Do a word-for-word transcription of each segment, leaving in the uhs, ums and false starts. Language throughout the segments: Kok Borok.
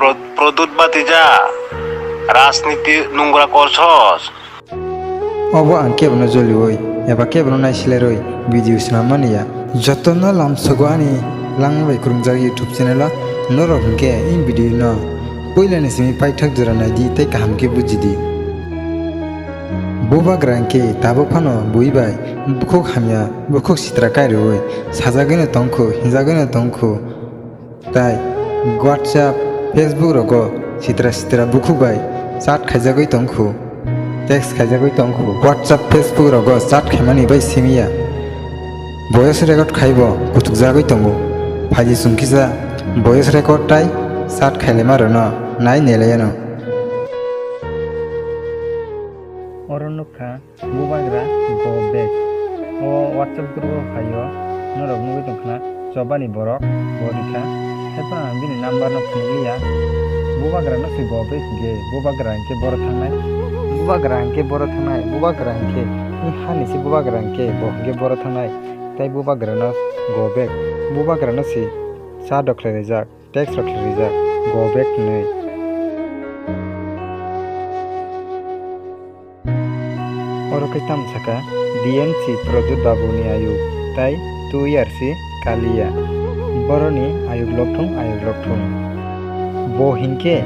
Pro-, Pradyut Batija, rajniti nungra korsos. Obo ang kebono joliui eba kebono naisilerui video swnam mani ya. Jotono lamsogo ani langma bai kwrwngjak YouTube channel o. Norok hinkhe in video no puilani simi paithak jora naidi tei kaham khe bujidi. Bubagra hinkhe tabuk phano bui bai bukhuk hamya, bukhuk sitra kairwi sajagwino tongkhu, hinjagwino tongkhu. Tai WhatsApp, Facebook rogo sitra sitra bukhuk bai chat khaijagwi tongkhu, text khaijagwi tongkhu. WhatsApp, Facebook rogo chat khaimani bai simiya. Voice record khaibo kuchukjagwi tongo. Phaidi chwng kisa voice record tai chat khailaima rwno nai nelaiano. Oro nukha. Bubagra go back. O WhatsApp group o phaio, norok nugwi tongkhna, chobani borok bo rikha. Haiphano ang bini number no phunukliya. Bubagra no se go back ge, bubagra hinkhe boro thangnai. Bubagra hinkhe boro thangnai, bubagra hinkhe ni hani se bubagra hinkhe bo hinkhe boro thangnai. Tai bubagra no go back. Bubagra no se cha dokhla rijak. Text rok khe rijak, go back hwnwi. Oro khe tamo saka, D N C Pradyut Babu ni ayuk, tai two years si kaliya. Boroni ayuk lokthung, ayuk lokthung. Bo hinkhe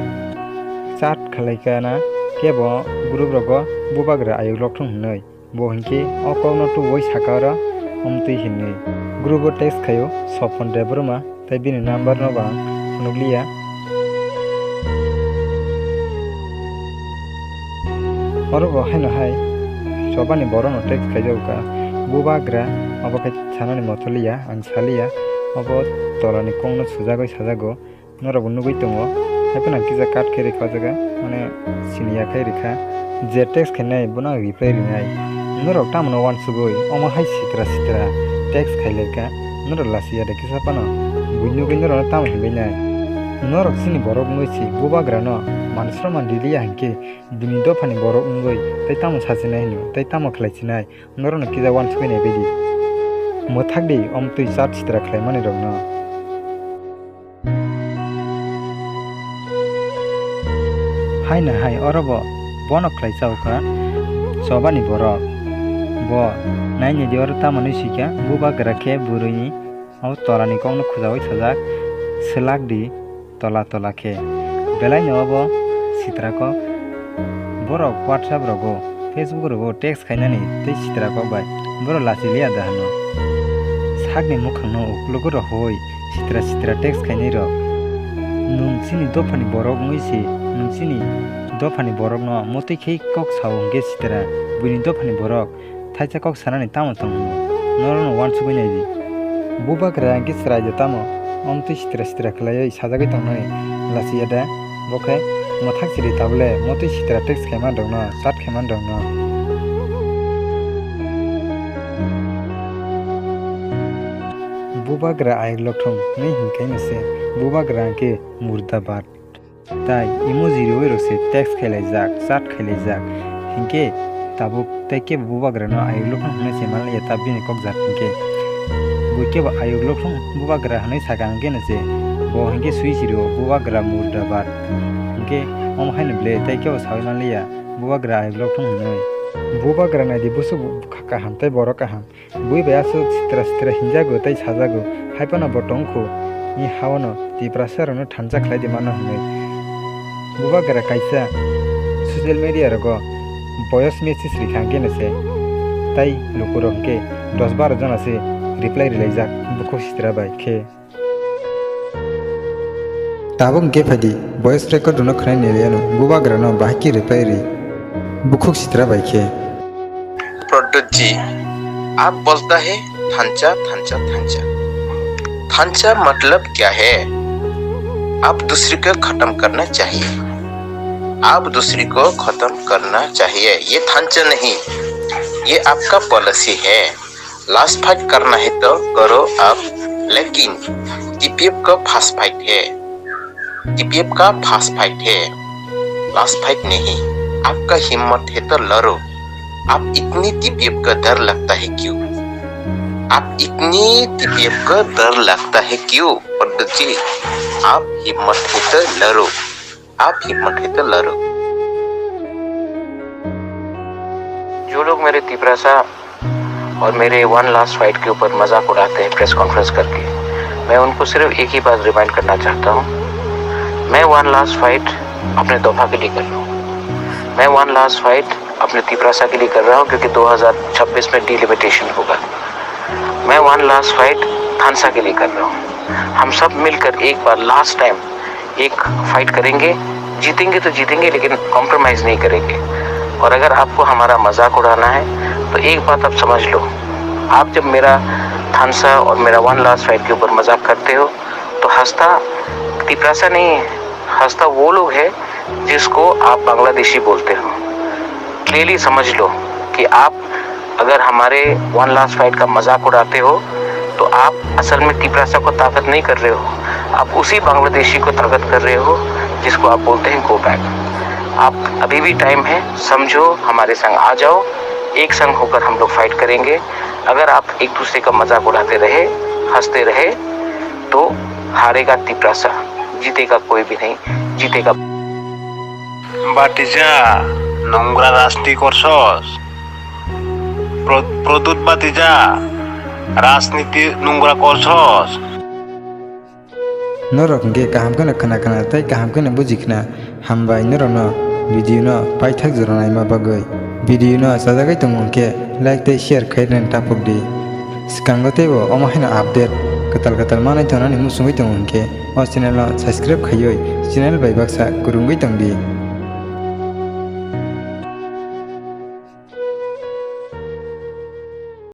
chat khlai kana kebo group rogo bubagra ayuk lokthung hwnwi. Bo hinkhe o kokno tubui saka oro omtwi hinwi. Group o text khaio Sopon Debbarma tei bini number no bo ang phunukliya. Oro bo haino hai chobani borok no text khaijago kha. Bubagra obo khe sanani motoliya, ang saliya. Obo tolani kokno sujagwi sajago. Norokbo nugwi tongo, haiphano ang kisa cut khe rikha o jaga, mane siniya khai rikha. Je text khainai bono ang reply rinai. Norok tamoni uansugwi omo hai sitra sitra text khailaikha. Norok lachiya de kisa phano? Buino nugwi norokno tamo hinwi nai? Norok chini borok wngwi si bubagrano man sromman riliya hinkhe bini dophani borok wngwi tei tamo sachinai hino tei tamo khlaichinai? Norokno kisa uansugwi naibaidi. Mwthakdi omtwi chat sitra khlaimani rokno. Haino hai oro bo bono khlai chao kha chobani borok. Bo nainidi oro tamoni sika bubagra khe bwrwini o tolani kokno khujaui sajak, swlak di tola tola khe. Belaino obo sitra kok. Borok WhatsApp rogo, Facebook rogo text khainani tei sitra kok bai borok lachi liya da hano. Sakni mukhangno uklogo rohoi sitra sitra text khainai rok. Nwng chini dophani borok wngwi se, nwng chini dophani borokno motwi khe kok sao hwnkhe sitra, buini dophani borok thaisa kok sanani tamo tong hino? Norokno uansugwi naidi. Bubagra hwnkhe chwraida tamo? Omtwi sitra sitra khlaiwi sajagwi tongnani lachiya da? Bo khe mwthak chiri tabole motwi sitra text khaimani rokno, chat khaimani rokno. Bubagra ayuk lokthung hwnwi hinkhe no se, bubagra hwnkhe murdabad. Tai emoji riwi rok se text khailaijak, chat khailaijak. Hinkhe tabuk tei kebo bubagrano ayuk lokthung hwnwi se manliya ta bini kok jat hinkhe. Bui kebo ayuk lokthung bubagra hwnwi sakha hinkhe no se bo hinkhe sui siro bubagra murdabad. Hinkhe omo haino ble tei kebo saui manliya bubagra ayuk lokthung hwnwi. Bubagra naidi busuk kaham tei borok kaham. Bui bai aswk sitra sitra hinjago tei sajago, hai phano bo tongkhu ni ha-o no Tiprasa rokno thansa khlai di mano hwnwi. Bubagra kaisa social media rogo voice message rikha hwnkhe no se, tai lukurok hwnkhe dos baro jona se reply rilaijak bukhuk sitra bai khe. Tabuk hwnkhe phaidi, voice record rwno khwnai neliyano, bubagrano bahai khe reply ri. Bukhuk sitra bai khe. Pradyut जी, आप बोलता है थांचा, थांचा, थांचा। थांचा मतलब क्या है? आप दूसरे को खत्म करना चाहिए। आप दूसरे को खत्म करना चाहिए। ये थांचा नहीं, ये आपका पॉलिसी है। लास्ट फाइट करना है तो करो आप, लेकिन टीपीएफ का फास्ट फाइट है, टीपीएफ का फास्ट फाइट है, लास्ट फाइट नहीं। आपका हिम्मत है तो लड़ो। आप इतनी टीपीएफ का डर लगता है क्यों? आप इतनी टीपीएफ का डर लगता है क्यों? प्रद्युत जी, आप हिम्मत है तो लड़ो। आप हिम्मत है तो लड़ो। जो लोग मेरे तिपरासा और मेरे वन लास्ट फाइट के ऊपर मजाक उड़ाते हैं प्रेस कॉन्फ्रेंस करके, मैं उनको सिर्फ एक ही बात रिमाइंड करना चाहता हूँ, मैं वन लास्ट फाइट अपने दोफा के लिए कर रहा हूँ, मैं वन लास्ट फाइट अपने तिपरासा के लिए कर रहा हूँ, क्योंकि दो हज़ार छब्बीस में डिलिमिटेशन होगा। मैं वन लास्ट फाइट थानसा के लिए कर रहा हूँ। हम सब मिलकर एक बार लास्ट टाइम एक फाइट करेंगे, जीतेंगे तो जीतेंगे, लेकिन कॉम्प्रोमाइज नहीं करेंगे। और अगर आपको हमारा मजाक उड़ाना है, तो एक बात आप समझ लो, आप जब मेरा थानसा और मेरा वन लास्ट फाइट के ऊपर मजाक करते हो, तो हंसता तिपरासा नहीं है, हंसता वो लोग है जिसको आप बांग्लादेशी बोलते हो। क्लियरली समझ लो कि आप अगर हमारे वन लास्ट फाइट का मजाक उड़ाते हो, तो आप असल में तिपरासा को ताकत नहीं कर रहे हो, आप उसी बांग्लादेशी को ताकत कर रहे हो जिसको आप बोलते हैं गो बैक। आप अभी भी टाइम है, समझो, हमारे संग आ जाओ, एक संग होकर हम लोग फाइट करेंगे। अगर आप एक दूसरे का मजाक उड़ाते रहे, हंसते रहे, तो हारेगा तिपरासा, जीतेगा कोई भी नहीं, जीतेगा। Batija, nungra rajniti korsos. Pro-, Produt Batija, rajniti nungra korsos. Norok hwnkhe kaham kheno khna khna tei kaham kheno buji khna. Hambai norokno video no paithak jora naima bagwi. Video no chajagwi tongo hwnkhe like tei share khairina taphok di. Swkango teibo omo haino update kwtal kwtal manwi tongnani muchungwi tongo hwnkhe o channel no subscribe khaiwi channel bai baksa kwrwngwi tongdi.